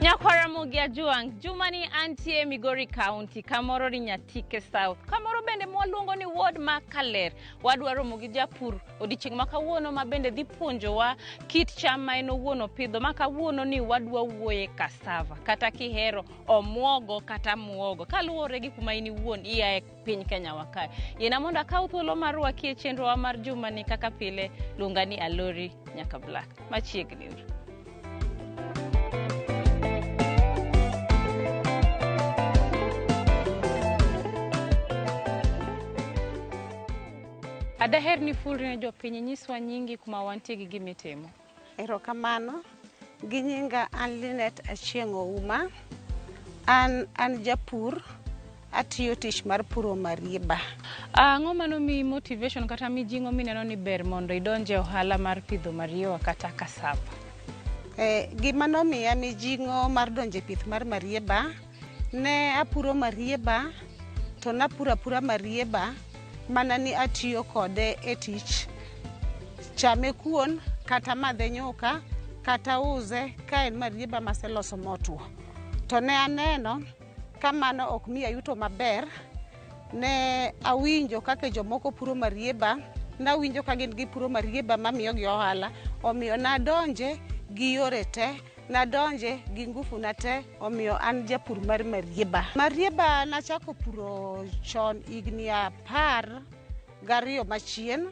Nyakwaramogi Ajuang', jumani antie Migori County, kamoro ni Nyatike South, kamoro bende mwaluongo ni ward ma Kaler. Wadwa romo gi japur odiochieng' ma kawuono ma bende dhi puonjowa kit cham ma en owuon opidho ma kawuono ni wadwa wuoye cassava kata kihero omuogo kata muogo kaluwore gi kuma in iwuon iae piny Kenya wa kae. Yiena mondo akaw thuolo mar rwaki e chenrowa mar jumani kaka pile, luonga ni Alori Nyaka Black. Machiegni uru. Adaher ni fulri ne jopiny inyiswa nyingi kuma wantie gi gima itimo. Erokamano. Gi nyinga an Linet Achieng' Ouma. An an japur, atiyo tich mar puro marieba. Ang'o manomiyi motivation kata mijing'o mineno ni ber mondo idonj e ohala mar pidho mariewa kata cassava? Gima nomiya mijing'o mar donjo e pith mar marieba, ne apuro marieba to napuro apura marieba mana ni atiyo kode e tich chame kuon kata madhe nyuka kata use ka en marieba maseloso motwo. To ne aneno ka mano ok miya yuto maber, ne awinjo kaka jomoko puro marieba, nawinjo ka gin gipuro marieba mamiyogi ohala, omiyo nadonje gi yore te, nadonje gi ngufu na te, omiyo an japur mar marieba. Marieba nachako puro chon higni 12 machien,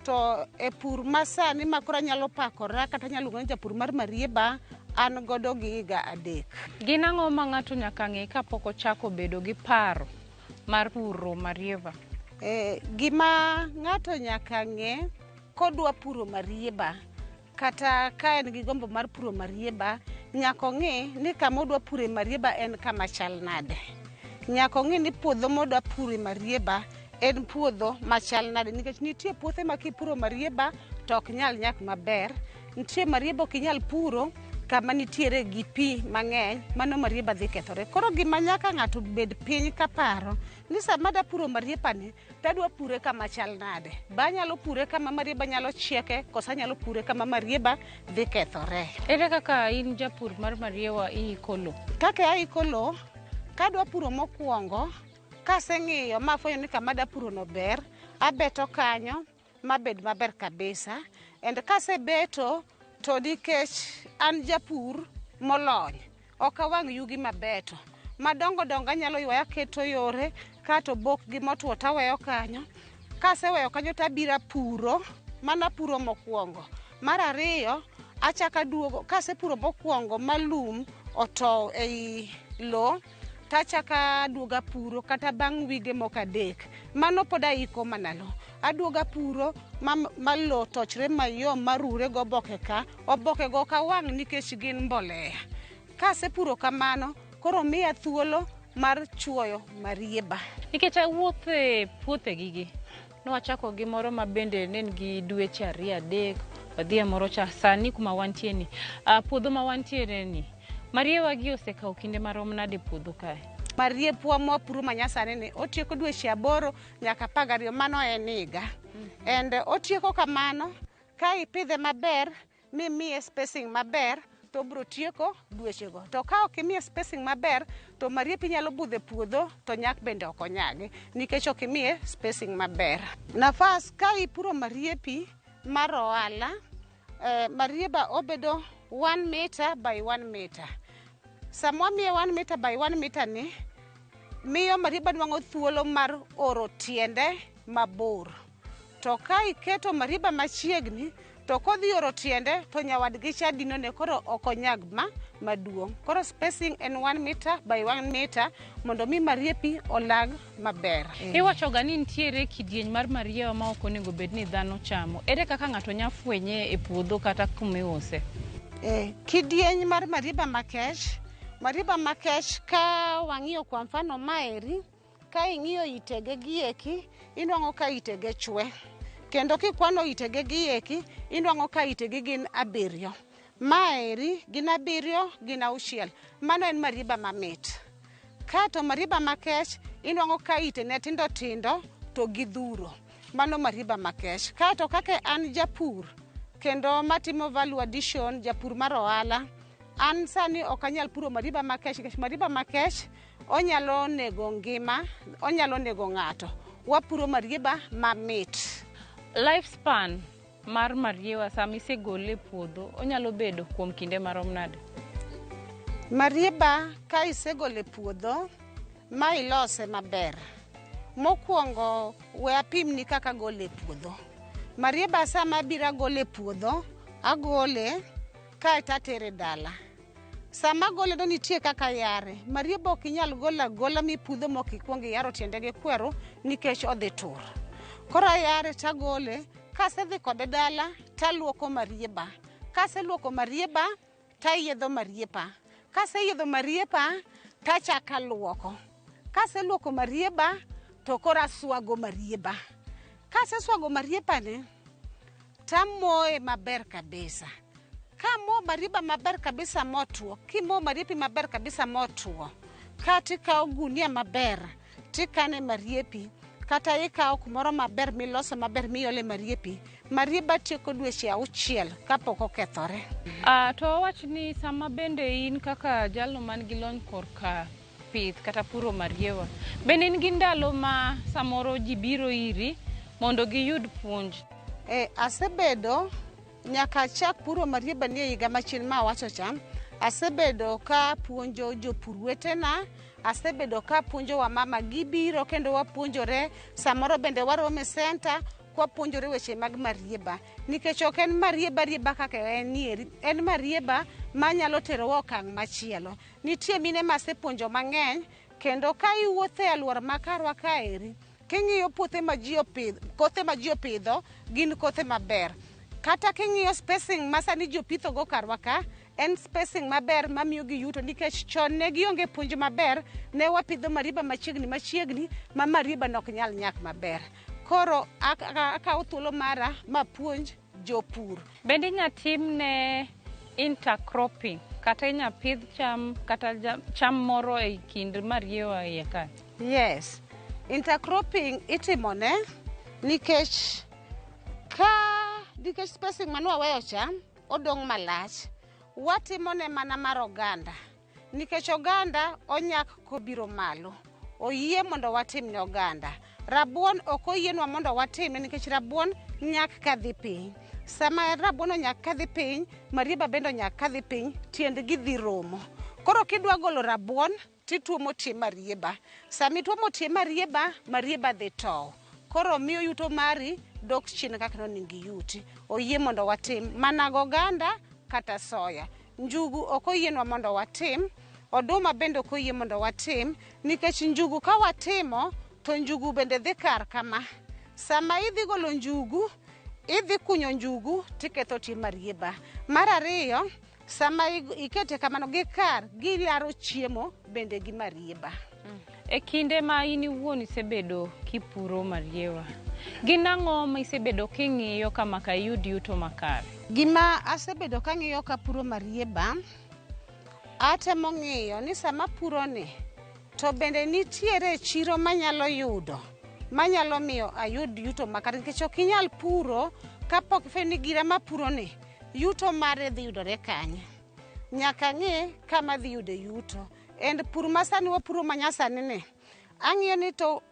to e pur masani ma koro anyalo pakora kata anyalo luongo ni japur mar marieba, an godo gi higa 3. Gin ang'o ma ng'ato nyaka ng'e kapok ochako bedo gi paro mar puro marieba? Gima ng'ato nyaka ng'e kodwa puro marieba kata ka en gi gombo mar puro marieba, nyaka ong'e ni kama odwa pure marieba en kama chal nade. Nyaka ong'e ni puodho modwa pure marieba en puodho machal nade, nikech nitie puothe ma kipuro marieba to ok nyal nyak maber. Nitie marieba ok inyal puro kama nitiere gi pi mang'eny, mano marieba dhi kethore. Koro gima nyaka ng'ato bed piny kaparo ni sama adwa puro marieba ni tadwa pure kama chal nade. Be anyalo pure kama marieba nyalo chieke koso anyalo pure kama marieba dhi kethore. Ere kaka in japur mar mariewa iiko lo? Kaka aiko lo, kadwa puro mokwongo, kaseng'iyo mafwenyo ni kama adwa puro no ber, abeto kanyo mabed maber kabisa. And kasebeto to nikech an japur molony, ok awang' yugi mabeto. Madongo dongo anyalo ywayo aketo yore, kato bokgi motwo taweyo kanyo. Kaseweyo kanyo tabiro apuro, mano apuro mokwongo. Mar ariyo, achako aduogo, kasepuro mokwongo ma lum otow ei lo, tachako aduogo apuro kata bang' wige moko 3. Mano pod aiko mana lo. Aduogo apuro ma lo tochre mayom marure goboke ka, oboke go ok awang' nikech gin mbolea. Kasepuro kamano, koro miya thuolo mar chuoyo marieba. Nikech awuotho e puothegigi, nwachako gi moro ma bende ne nigi dweche 2 3, wadhi e moro cha, sani kuma wantie ni, puodho ma wantiere ni, mariewa gi osekawo kinde marom nade e puodho kae? Mariepwa mwapuro manyasani ni otieko dweche 8 nyaka 12, mano en higa. And otieko kamano, ka ipidhe maber, mimiye spacing maber, to obiro tieko dwechego. To ka ok imiye spacing maber, to mariepi nyalo budho e puodho, to nyak bende ok onyagi, nikech ok imiye spacing maber. Nafas ka ipuro mariepi mar ohala, marieba obedo 1 meter by 1 meter. Sama wamiye 1 meter by 1 meter ni, miyo marieba nwang'o thuolo mar oro tiende mabor. To ka iketo marieba machiegni, to kodhi oro tiende, to nyawadgi cha dinone, koro ok onyag maduong'. Koro spacing en 1 meter by 1 meter mondo mi mariepi olag maber. Iwacho ga ni nitiere kidieny mar mariewa ma ok onego bed ni dhano chamo. Ere kaka ng'ato nya fwenye e puodho kata kuma iuse? Kidieny mar marieba makech, marieba makech ka wang'iyo kwa mfano maeri, ka ing'iyo itege gi eki, inwang'o ka itege chwe. Kendo kikwano itege gi eki, inwang'o ka itegi gin 7. Maeri gin 7, gin 6. Mano en marieba mamit. Kato marieba makech, inwang'o ka itene tindo tindo to gidhuro. Mano marieba makech. Kato kaka an japur, kendo matimo value addition, japur mar ohala, An sani ok anyal puro marieba makech nikech marieba makech onyalo nego ngima, onyalo nego ng'ato. Wapuro marieba mamit. Lifespan mar mariewa sama isegole e puodho onyalo bedo kuom kinde marom nade? Marieba ka isegolo e puodho ma ilose maber, mokwongo we apimni kaka agole e puodho. Marieba sama abiro agole e puodho, agole kaeto atere dala. Sama agole no nitie kaka ayare. Marieba ok inyal golo agola mipudho mok ikuongo iyaro tiende gi kweru nikech odhi tur. Koro ayare tagole, kasedhi kode dala taluoko marieba. Kaseluoko marieba tayiedho marieba. Kaseyiedho marieba tachako aluoko. Kaseluoko marieba to koro aswago marieba. Kaseswago marieba ni, tamoye maber kabisa. Kamo marieba maber kabisa motwo, kimo mariepi maber kabisa motwo, kata ikawo gunia maber tikane mariepi, kata ikawo kumoro maber miloso maber miole mariepi, marieba tieko dweche 6 kapok okethore. To wawach ni sama bende in kaka jalno man gi lony korka pith kata puro mariewa, bende in gi ndalo ma samoro ji biro iri mondo giyud puonj? Asebedo nyaka achak puro marieba ni e higa machien ma awacho cha, asebedo ka puonjo jopur wetena, asebedo ka puonjo wamama, gibiro kendo wapuonjore, samoro bende waromo e center kwapuonjore weche mag marieba. Nikech ok en marieba rieba kaka en nieri, en marieba manyalo terowa okang' machielo. Nitie mine masepuonjo mang'eny, kendo ka iwuotho e alwora ma karwa kaeri, king'iyo puothe ma ji opidho, kothe ma ji opidho gin kothe maber. Kata king'iyo spacing ma sani ji opitho go karwa ka, en spacing maber mamiyo gi yuto nikech chon ne gionge puonj maber, ne wapidho marieba machiegni machiegni ma marieba ne ok nyal nyak maber. Koro akawo thuolo mara mapuonj jopur. Bende inya timne intercropping kata inya pidh cham kata cham moro e kind mariewa iye kae? Yes, intercropping itimone nikech spacing mane waweyo cha odong' malach, watimone mana mar oganda nikech oganda onyak kobiro malo. Oyie mondo watimne oganda. Rabuon ok oyienwa mondo watimne nikech rabuon nyak kadhi piny. Sama rabuon onyak kadhi piny, marieba bende onyak kadhi piny, tiendgi dhi romo. Koro kidwa golo rabuon, tituomo tie marieba. Sama ituomo tie marieba, marieba dhi tow. Koro miyo yuto mari dok chien kaka nonego iyuti. Oyie mondo watim mana goganda kata soya. Njugu ok oyienwa mondo watim, oduma bende ok oyie mondo watim, nikech njugu ka watimo, to njugu bende dhi kar kama. Sama idhi golo njugu, idhi kunyo njugu tiketho tie marieba. Mar ariyo, sama ikete kamano gi kar, gilaro chiemo bende gi marieba. E kinde ma in iwuon isebedo kipuro mariewa, gin ang'o ma isebedo king'iyo kama ka iyud yuto makare? Gima asebedo kang'iyo kapuro marieba, atemo ng'iyo ni sama apuro ni, to bende nitiere chiro manyalo yudo, manyalo miyo ayud yuto makare, nikech ok inyal puro kapok ifwenyo ni gira mapuro ni, yuto mare dhi yudore kanye. Nyaka ng'i kama dhi yude yuto. And pur masani wapuro manyasani ni, ang'iyo ni to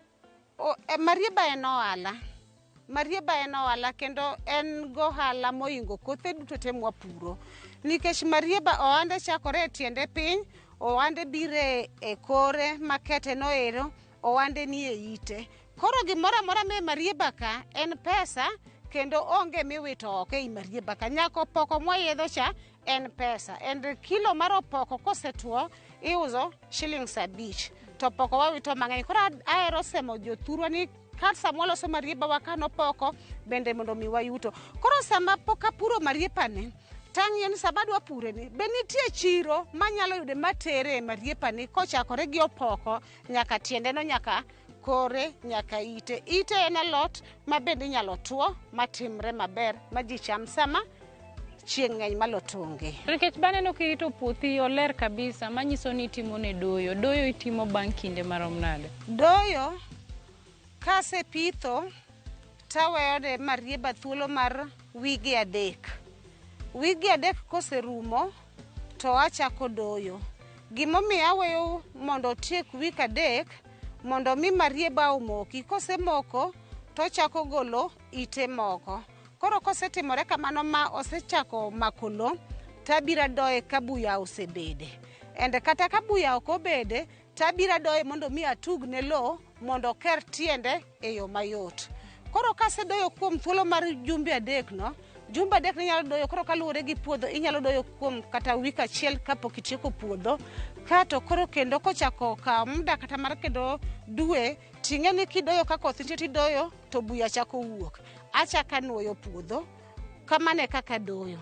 marieba en ohala. Marieba en ohala kendo en gohala mohingo kothe duto te mwapuro. Nikech marieba ohande chakore e tiende piny, ohande biro e kore makete noero, ohande ni e ite. Koro gimoro amora me marieba ka en pesa kendo onge miwito oko ei marieba ka. Nyaka opoko mwayiedho cha en pesa. And kilo mar opoko kosetuo iuso shillings 5 to opoko wawito mang'eny. Koro ahero semo jothurwa ni ka sama waloso marieba wakano opoko bende mondo mi wayuto. Koro sama pok apuro marieba ni, tang'iyo ni sama adwa pure ni, be nitie chiro manyalo yude matere e marieba ni kochakore gi opoko nyaka tiende no nyaka kore nyaka ite. Ite en alot ma bende inyalo tuo matimre maber ma ji cham sama chieng' ng'eny malot onge. To nikech baneno kirito puothi oler kabisa, manyiso ni itimo ne doyo. Doyo itimo bang' kinde marom nade? Doyo kasepitho taweyo ne marieba thuolo mar wige 3. Wige 3 koserumo to achako doyo. Gimomiyo aweyo mondo otiek wik 3 mondo mi marieba omoki. Kosemoko tochako golo ite moko. Koro kosetimore kamano ma osechako mako lo, tabiro doye ka buya osebede. And kata ka buya ok obede, tabiro doye mondo mi atugne lo mondo oker tiende e yo mayot. Koro kasedoyo kuom thuolo mar jumbe 3 no, jumbe 3 inyalo doyo, koro kaluwore gi puodho inyalo doyo kuom kata wik 1 kapok itieko puodho. Kato koro kendo kochako kawo muda kata mar kendo dwe, ting'e ni kidoyo ka koth nitie tidoyo to buya chako wuok. Achako anuoyo puodho, kamano e kaka adoyo.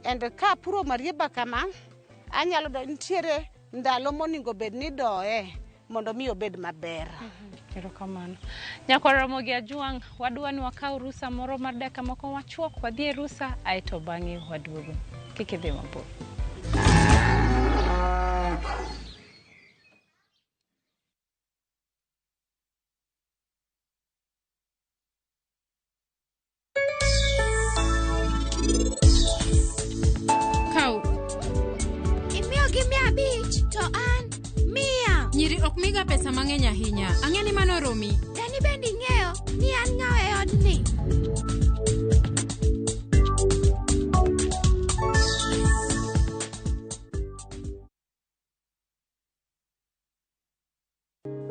And ka apuro marieba kama, anyalo doyo, nitiere ndalo monego bed ni idoye mondo mi obed maber. Erokamano. Nyakwar Ramogi Ajwang', wadwa ni wakaw rusa moro mar dakika moko machuok, wadhi e rusa, aeto bang'e waduogo. Kik idhi mabor. Kaw. Imiyogi 500 to an 100. Nyiri ok miga pesa mang'eny ahinya. Ang'e ni mano romi. Dani bende ing'eyo ni an ng'awa e odni.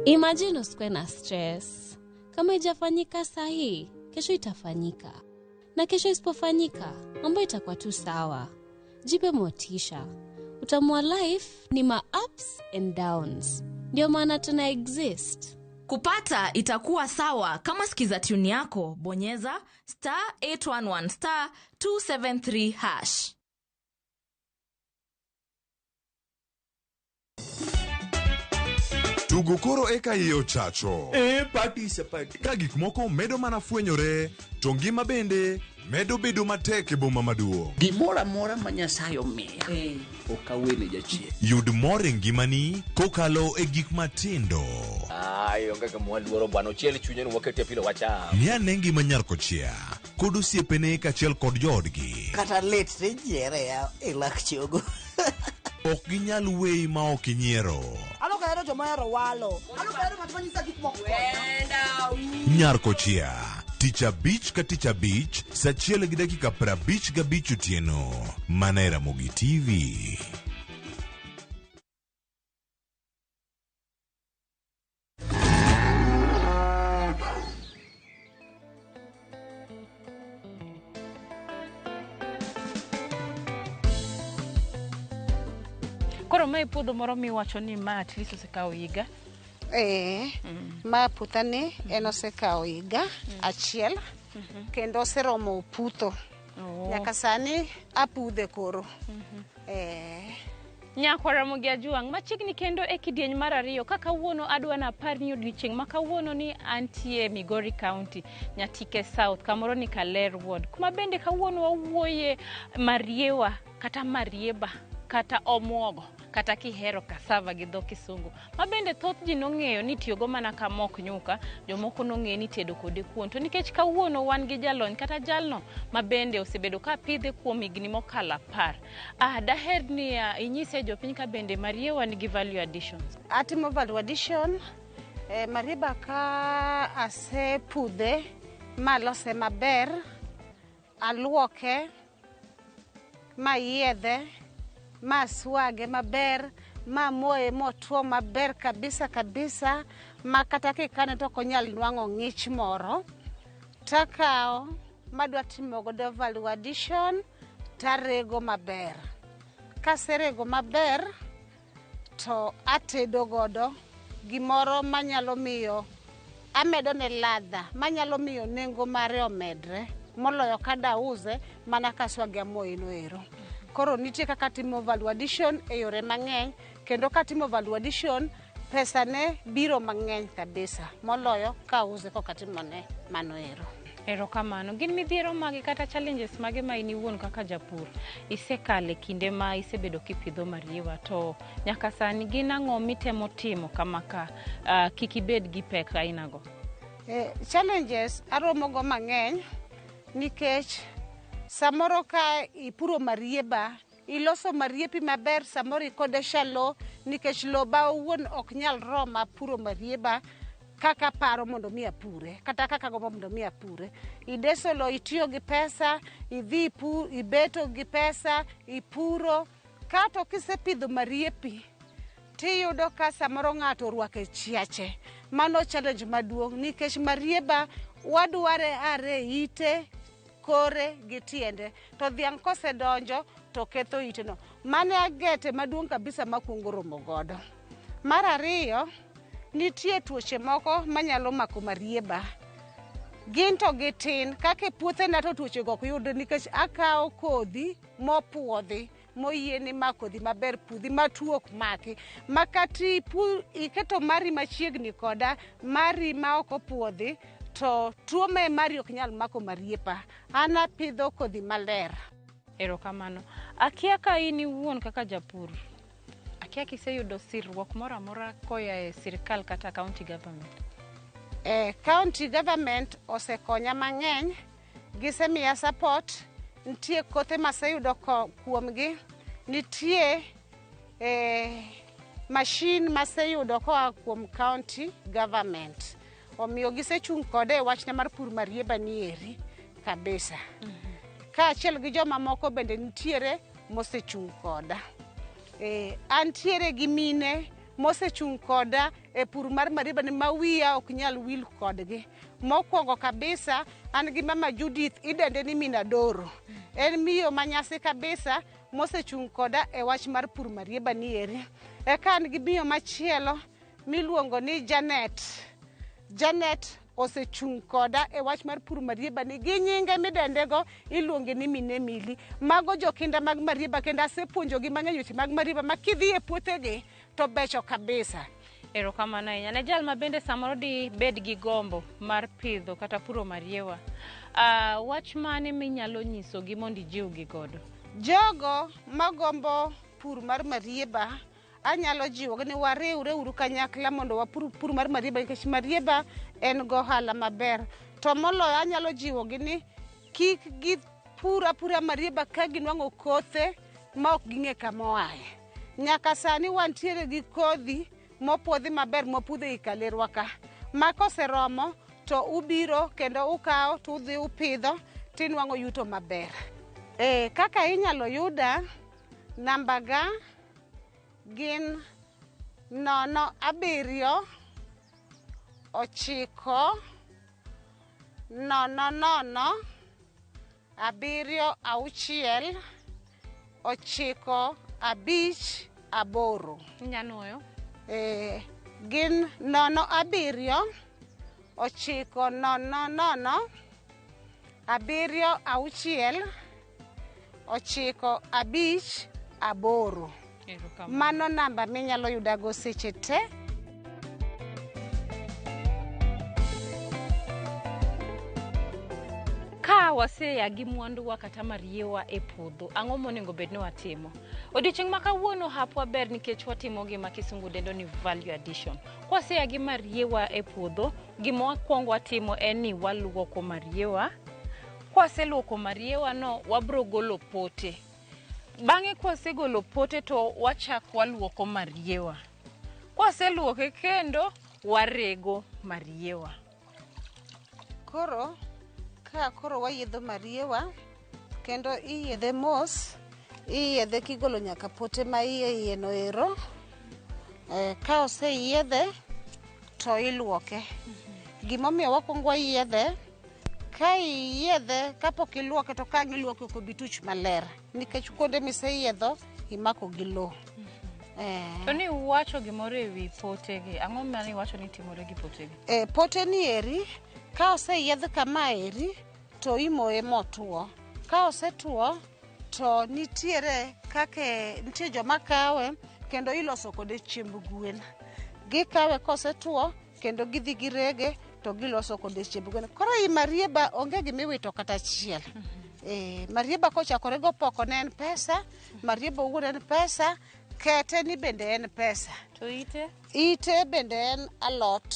Imagine usikuwe na stress. Kama haijafanyika sahi, kesho itafanyika. Na kesho isipofanyika, mambo itakuwa tu sawa. Jipe motisha. Utamu wa life ni ma ups and downs. Ndio maana tuna exist. Kupata itakuwa sawa kama sikiza tune yako, bonyeza star 811 star 273 hash. Tugo koro eka iye ochacho. Party is a party. Ka gik moko medo mana fwenyore, to ngima bende medo bedo matek e boma maduong'. Gimoro amora ma Nyasaye omiya, ok awene jachien. Yud mor e ngimani kokalo e gik matindo. Ai, onge gima waluoro bwana, ochiel chunye ni waketie pilo wacham. Ng'i ane ngima nyar kochia kod osiepene kaachiel kod joodgi. Kata lit tinyiere ya e lak chogo. Ok ginyal weyi ma ok inyiero. An ok ahero joma ohero walo. An ok ahero ng'at ma nyisa gik moko. Nyar kochia, tich abich ka tich abich, saa 1:55 otieno. Mana e Ramogi TV. Koro mae puodho moro miwacho ni ma at least osekawo higa. Ma puothani en osekawo higa 1 kendo oseromo putho. Nyaka sani apudhe koro. Nyakwar Ramogi Ajwang', machiegni kendo e kidieny mar 2 ka kawuono adwa napar ni odiochieng' ma kawuono ni antie Migori County, Nyatike South, kamoro ni Kaler Ward, kuma bende kawuono wawuoye mariewa kata marieba kata omuogo kata kihero cassava gi dho kisungu, ma bende thoth ji nong'eyo ni tiyogo mana ka mok nyuka, jomoko nong'eyo ni tedo kode kuon. To nikech kawuono wan gi jalony kata jalno ma bende osebedo ka pidhe kuom higni mokalo 10. Daher ni inyise jopiny ka bende mariewa nigi value additions. Atimo value addition, marieba ka asepudhe malose maber, aluoke, mayiedhe, maswage maber, mamoye motwo maber kabisa kabisa, ma kata kikane to ok onyal nwang'o ng'ich moro. Takawo madwa timo godo value addition, tarego maber. Kaserego maber, to atedo godo gimoro manyalo miyo amedo ne ladha, manyalo miyo nengo mare omedre moloyo ka dause mana kaswage amoye no ero. Koro nitie kaka timo value addition e yore mang'eny, kendo katimo value addition pesa ne biro mang'eny kabisa moloyo ka use koka timone mano ero. Erokamano. Gin midhiero mage kata challenges mage ma in iwuon kaka japur isekale kinde ma isebedo kipidho mariewa, to nyaka sani gin ang'o mitemo timo kama ka kik ibed gi pek ainago? Challenges aromogo mang'eny nikech samoro ka ipuro marieba Iloso mariepi maber, samoro ikodesha lo, nikech loba owuon ok nyal roma puro marieba kaka paro mondo mi apure, kata kaka gombo mondo mi apure. Ideso lo, itiyo gi pesa, idhi ipur, ibeto gi pesa, ipuro. Kato kisepidho mariepi, tiyudo ka samoro ng'ato orwako e chiache. Mano challenge maduong' nikech marieba wadware are ite, kore gi tiende. To dhiang' kosedonjo to ketho iteno. Mano e agete maduong' kabisa makwongo romo godo. Mar ariyo, nitie tuoche moko manyalo mako marieba. Gin to gitin, kaka e puothena to tuoche go ok yudre nikech akawo kodhi mopuodhi moyie ni ma kodhi maber pudhi ma tuo ok maki. Ma kata iketo mari machiegni koda, mari ma ok opuodhi, to tuo ma e mari ok nyal mako mariepa. An apidho kodhi maler. Erokamano. Akia ka in iwuon kaka japur, akia kiseyudo sirruok moro amora koa e sirkal kata county government. County government osekonya mang'eny, gisemiya support, nitie kothe maseyudo kuomgi, nitie machine maseyudo koa kuom county government. Omiyo gisechung' koda e wachna mar pur marieba ni eri kabisa. Kaachiel gi joma moko bende nitiere mosechung' koda. Antiere gi mine mosechung' koda e pur mar marieba ni ma wiya ok nyal wil kodgi. Mokwongo kabisa, an gi mama Judith, idende ni Min Adoro. En miyo manyasi kabisa mosechung' koda e wach mar pur marieba ni eri. Eka an gi miyo machielo miluongo ni Janet. Janet osechung' koda e wach mar pur marieba ni gi nyinge midendego iluonge ni Min Emily. Mago jokinda mag marieba kendo asepuonjogi mang'eny weche mag marieba ma kidhi e puothegi to becho kabisa. Erokamano ahinya. Ne jal ma bende samoro dibed gi gombo mar pidho kata puro mariewa, wach mane minyalo nyisogi mondo ijiwgi godo? Jogo magombo pur mar marieba, anyalo jiwogi ni wariwre uru kanyakla mondo wapur pur mar marieba nikech marieba en gohala maber. To moloyo anyalo jiwogi ni kik gipur apura marieba ka ginwang'o kothe ma ok ging'e kama oaye. Nyaka sani wantiere gi kodhi mopuodhi maber mopudho ei kalerwa ka. Ma koseromo to ubiro kendo ukawo to udhi upidho tinwang'o yuto maber. Kaka inyalo yuda, namba ga gin 0 7 9 0 0 7 6 9 5 8. Inyalo Gin 0 7 9 0 0 7 6 9 5 8. Mano namba minyalo yudago seche te. Ka waseya gi mwanduwa kata mariewa e puodho, ang'o monego bed ni watimo? Odiochieng' ma kawuono hapwa ber nikech watimo gima kisungu dendo ni value addition. Kwaseya gi mariewa e puodho, gima wakwongo watimo en ni waluoko mariewa. Kwaseluoko mariewa no, wabro golo pote. Bang'e kwasegolo pote to wachak waluoko mariewa. Kwaseluoke kendo, warego mariewa. Koro, ka koro wayiedho mariewa, kendo iyiedhe mos, iyiedhe kigolo nyaka pote ma iye iye no ero. Ka oseyiedhe, to iluoke. Gimomiyo wakwongo wayiedhe, ka iyiedhe kapok iluoke to ka ang' iluoke ok obi tuch maler nikech kuonde miseyiedho imako gi lowo. To ni uwacho gimoro ewi potegi, ang'o mane iwacho ni timore gi potegi? Pote ni eri, ka oseyiedh kama eri, to imoye motuo. Ka osetuo, to nitiere kaka nitie joma kawe kendo iloso kode chiemb gwen. Gikawe kosetuo kendo gidhi girege to giloso kode chiemb gwen. Koro i marieba onge gimiwito kata achiel. Marieba kochakore go poko ne en pesa, marieba owuon en pesa, kete ni bende en pesa. To ite? Ite bende en alot.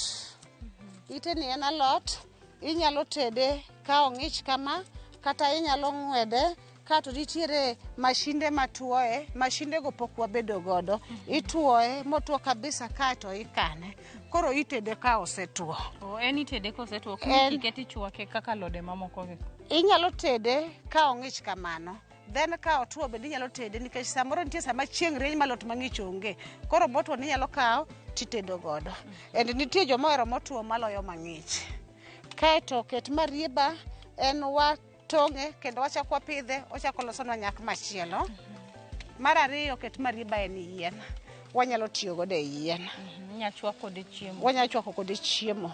Ite ni en alot, inyalo tede ka ong'ich kama, kata inyalo ng'wede, Kato nitiere mashinde matuoye, mashinde go pok wabedo godo. Ituoye motuo kabisa kaeto ikane. Koro itede ka osetuo. O, en itede kosetuo, ok ikike tichwake kaka alode mamoko gi. Inyalo tede ka ong'ich kamano. Then ka otuo bende inyalo tede nikech samoro nitie sama chieng' rieny ma alot mang'ich onge. Koro motuo ni inyalo kawo titedo godo. And nitie joma ohero motuo maloyo mang'ich. Kaeto ket marieba en watong'e kendo wachako wapidhe, ochako losonwa nyak machielo. Mar ariyo, ket marieba en yien. Wanyalo tiyo godo e yien. Inyalo chwak kode chiemo. Wanyalo chwako kode chiemo.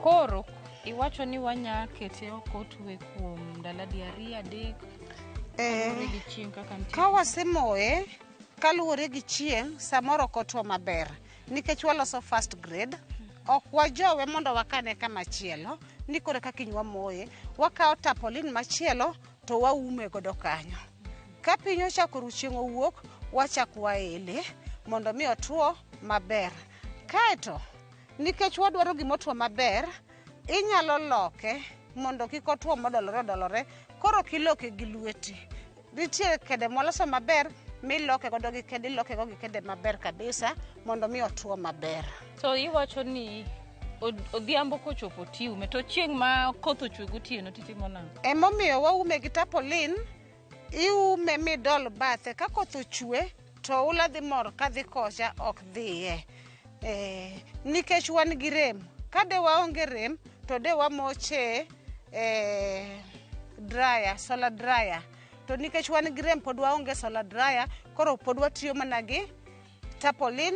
Koro iwacho ni wanya kete oko otwe kuom ndalo adi, 2, 3 kaluwore gi chieng' kaka nitie. Ka wasemoye kaluwore gi chieng' samoro ok otwo maber nikech waloso first grade. Ok wajowe mondo wakane kama chielo ni koro eka kiny wamoye. Wakawo tarpaulin machielo to waume godo kanyo. Ka piny ochako ru, chieng' owuok, wachako waele mondo mi otwo maber. Kaeto nikech wadwaro gimotwo maber, inyalo loke mondo kik otwo modolore odolore. Koro ok iloke gi lweti. Nitie kede mwaloso maber miloke godo gi kede, iloke go gi kede maber kabisa mondo mi otwo maber. To iwacho ni odhiambo kochopo tiume, to chieng' ma koth ochwe gotieno titimo nang'o? Emomiyo waume gi tarpaulin, iume midol bathe. Ka koth ochwe to oula dhi mor kadhi kocha ok dhiye. Nikech wan gi rem. Ka de waonge rem to de wamoche dryer, solar dryer. To nikech wan gi rem pod waonge solar dryer, koro pod watiyo mana gi tarpaulin,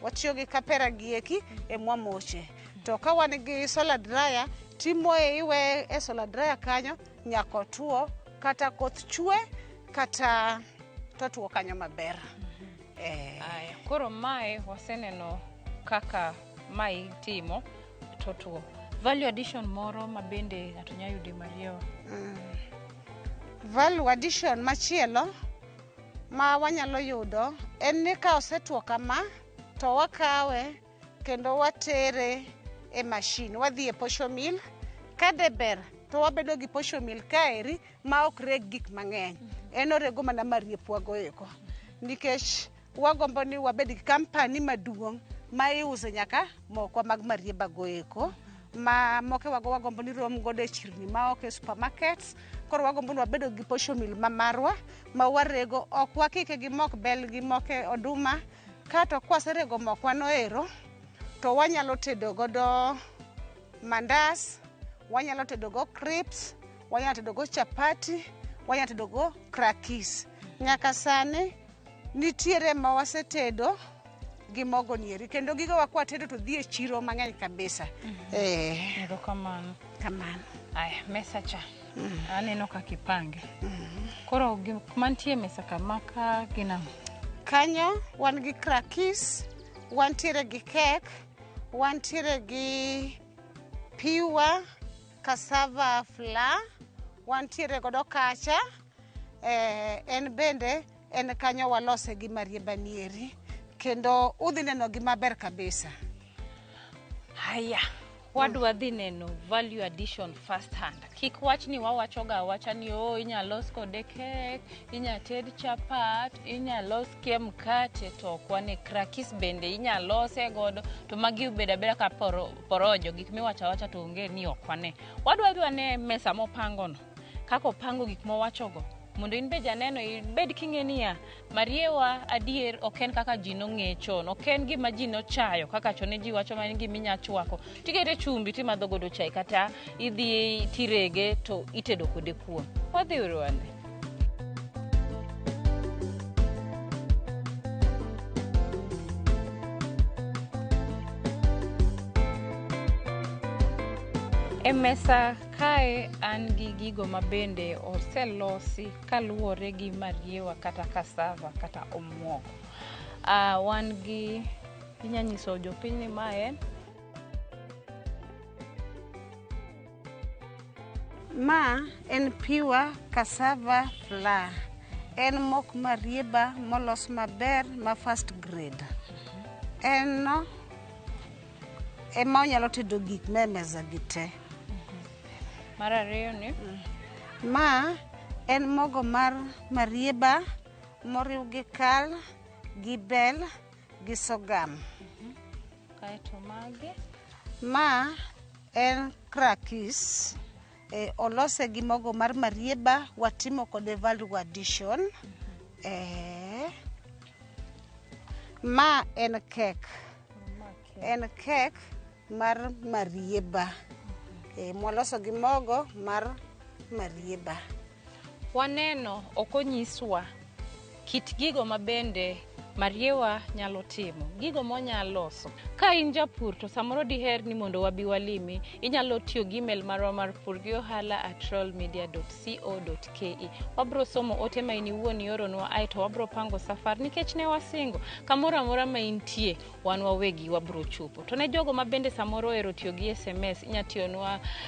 watiyo gi kapera gi eki emwamoche. To ka wan gi solar dryer, timoye iweye e solar dryer kanyo nyaka otuo, kata koth chwe kata totuo kanyo maber. Aya, koro mae waseneno kaka mae itimo totuo. Value addition moro ma bende ng'ato nyalo yudo e mariewa. Value addition machielo ma wanyalo yudo en ni ka osetuo kama to wakawe kendo watere e machine, wadhi e posho mill. Ka de ber to wabedo gi posho mill kaeri ma ok reg gik mang'eny. En orego mana mariepwa go eko. Nikech wagombo ni wabed gi company maduong' ma iuso nyaka mokwa mag marieba go eko. Ma mokewago wagombo ni rom godo e chirni ma oko e supermarkets. Koro wagombo ni wabedo gi posho mill ma marwa ma warego, ok wakike gi mok bel gi moke oduma. Kato kwaserego mokwa noero to wanyalo tedo godo mandas, wanyalo tedo go crisps, wanyalo tedo go chapati, wanyalo tedo go crackers. Nyaka sani nitiere ma wasetedo gi mogo nieri kendo gigo wa kwatedo to dhi e chiro mang'eny kabisa. Erokamano. Kamano. Aya, mesa cha. Aneno kaka ipange. Koro gik mantie e mesa kama ka gin ang'o? Kanyo wan gi crackers, wantiere gi cake, wantiere gi pure cassava flour, wantiere godo kacha. En bende en kanyo walose gi marieba nieri kendo udhi neno gi maber kabisa. Haya, wadwa dhi neno value addition first hand. Kik wach ni wawachoga awacha ni oh, inya los kode cake, inya ted chapat, inya los kie mkate, to ok wane crackers bende inya lose godo, to magi obedo abeda ka porojo, gik miwacho awacha to onge ni ok wane. Wadwa dhi wane mesa mopangono, kaka opango gik mowachogo, Mondo in be janeno ibed king'e niya, mariewa adier ok en kaka ji nong'e chon, ok en gima ji nochayo kaka chon ne ji wacho ma en gima inya chwako. Tikete chumbi timadho godo chai kata idhi tirege to itedo kode kuon. Wadhi uru ane. E mesa kae an gi gigo mabende oselosi kaluwore gi mariewa kata cassava kata omuogo. Wan gi inya nyiso jopiny ni ma en Ma en pure cassava flour. En mok marieba molos maber ma first grade. En no ema onyalo tedo gik me mesa gi te. Mar ariyo ni Ma en mogo mar marieba moriw gi kal, gi bel, gi sorghum. Kaeto magi Ma en krakis. Olose gi mogo mar marieba, watimo kode value addition. Ma en kek. En kek mar marieba. Mwaloso gi mogo mar marieba. Waneno ok onyiswa kit gigo mabende mariewa nyalo timo, gigo monyalo loso. Ka in japur to samoro diher ni mondo wabi walimi, inyalo tiyo gi email marwa mar purgiohala@royalmedia.co.ke. Wabro somo ote ma in iwuon ioronwa aeto wabro pango safar nikech ne wasingo kamoro amora ma intie wan wawegi wabro chopo. To ne jogo ma bende samoro ohero tiyo gi SMS,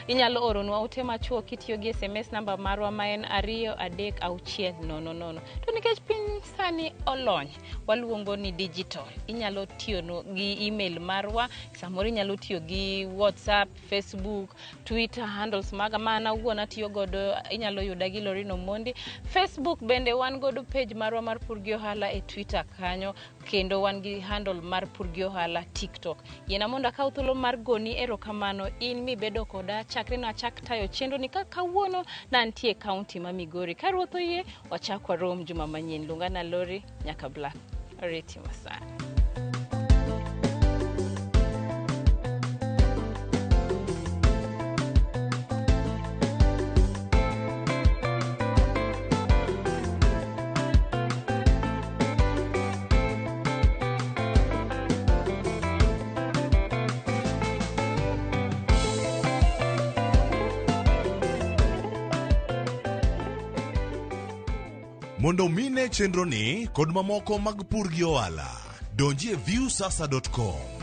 inyalo oronwa ote machuok kitiyo gi SMS namba marwa ma en 2 3 6 0 0. To nikech piny sani olony, waluongo ni digital. Inyalo tiyo gi email marwa, samoro inyalo tiyo gi WhatsApp, Facebook, Twitter handles maga ma an awuon atiyo godo, inyalo yuda gi Loreen Omondi. Facebook bende wan godo page marwa mar Pur gi Ohala e Twitter kanyo, kendo wan gi handle mar Pur gi Ohala TikTok. Yiena mondo akaw thuolo mar goni erokamano in mibedo koda chakre nachak tayo chenro ni ka kawuono nantie e kaunti ma Migori. Ka Ruoth oyie, wachak warom juma manyien. Luonga na Lori nyaka Black. Oriti masana. Mondo mine chenro ni kod mamoko mag pur gi ohala, donji e viusasa.com.